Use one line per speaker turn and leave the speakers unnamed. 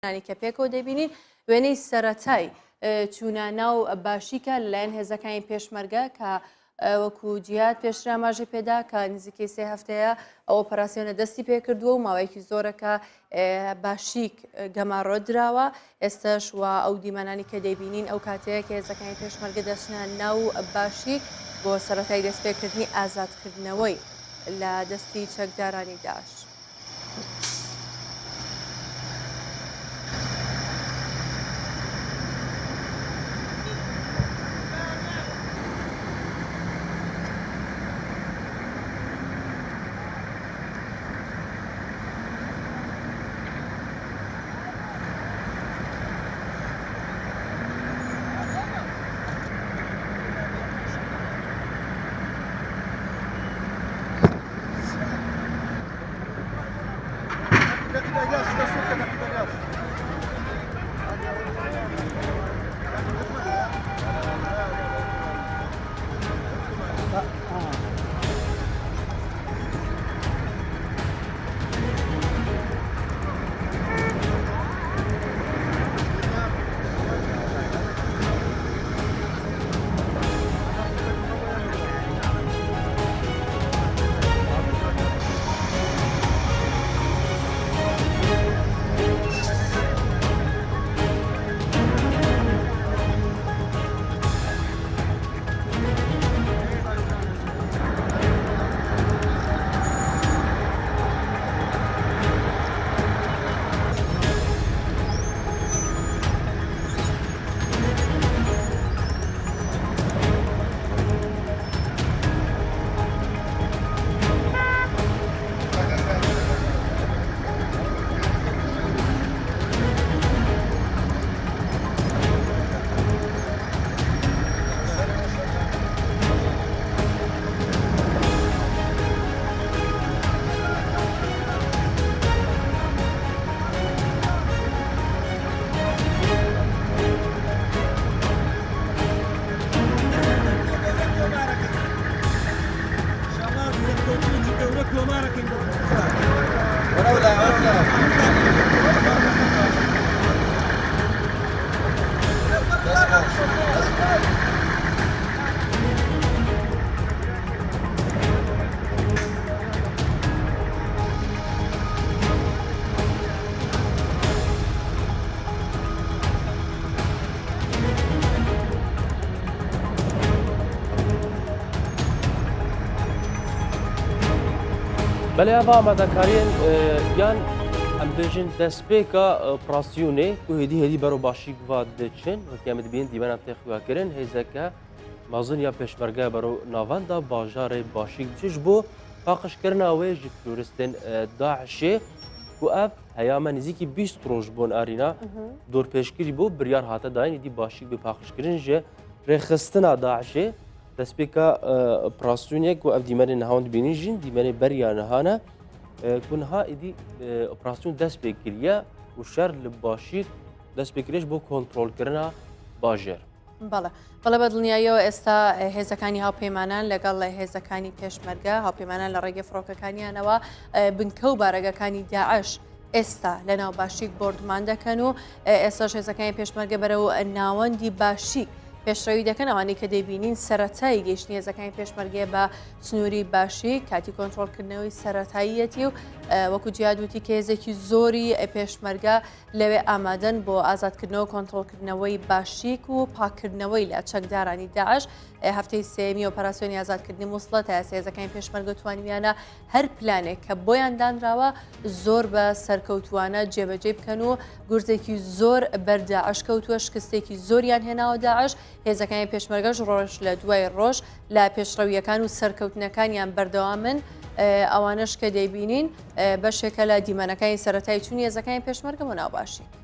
انی کە پێکەوە دەبینین وێنەی سەرەتای چوونە ناو باشیکە لەلایەن هێزەکانی پێشمەرگە کە وەکو جیاد پێشتر ئاماژەی پێدا کە نزیکەی سێ هەفتەیە ئەو ئۆپەراسیۆنە دەستی پێکردووە و ماوەیەکی زۆرە کە باشیک گەمارۆ دراوە ئێستش و ئەو دیمەنانی کە دەیبینین ئەو کاتەیە کە هێزەکانی پێشمەرگە دەچنە ناو باشیک بۆ سەرەتای دەستپێکردنی ئازادکردنەوەی لە دەستی چەکدارانی داعش.
بەێ ئەva ئامادەکاریên یان ئەم بێژن دەستپێکە پراسیونێ ku هێدی هێدی بەرەو باشی گووا دچن وەکی ئەمە دبین دیمەنان تێخواکردن هێزەکە مەزن یا پێشمەرگە بەرەو ناوەندا باژارێ باشیک دچش بۆ پاقشکردنا wê ji terorîstên داعشê ku ev heyama nêzîkî 20 roj bûn arîna dorpêşkirî bû biryar hate dayîn êdî başîk bi paqijkirin ji rêxistina DAIŞê destpêka operasyonê ku ev dîmenê niha hûn dibînin jî dîmenê beriya niha ne ku niha êdî operasyon dest pê kiriye û şer li başîk dest pê kiriye ji bo kontrolkirina bajêr.
بەڵێ بەڵێ بە دڵنیاییەوە ئێستا هێزەکانی هاوپەیمانان لەگەڵ هێزەکانی پێشمەرگە هاوپەیمانان لە ڕێگەی فڕۆکەکانیانەوە بنکە و بارەگەکانی داعش ئێستا لە ناو باشیک بۆردومان دەکەن و ئێستاش هێزەکانی پێشمەرگە بەرەو ناوەندی باشیک پێشڕەوی دەکەن ئەوانەی کە دەیبینین سەرەتای گەیشتنی هێزەکانی پێشمەرگەیە بە سنووری باشی کاتی کۆنترۆڵکردنەوەی سەرەتاییەتی و وەکو جیادوتی کە هێزێکی زۆری پێشمەرگە لەوێ ئامادەن بۆ ئازادکردنەوە کۆنترۆڵکردنەوەی باشیک و پاککردنەوەی لە چەکدارانی داعش هەفتەی سێیەمی ئۆپەراسیۆنی ئازادکردنی موسڵە تا ئێستا هێزەکانی پێشمەرگە توانیویانە هەر پلانێک کە بۆیان دانراوە زۆر بە سەرکەوتوانە جێبەجێ بکەن و گورزێکی زۆر بەر داعش کەوتووە شکستێکی زۆریان هێناوە داعش هێزەکانی پێشمەرگەش ڕۆژ لە دوای ڕۆژ لە پێشڕەویەکان و سەرکەوتنەکانیان بەردەوامن ئەوانەش کە دەیبینین بەشێکە لە دیمەنەکانی سەرەتای چوونی هێزەکانی پێشمەرگە بۆ ناو باشی.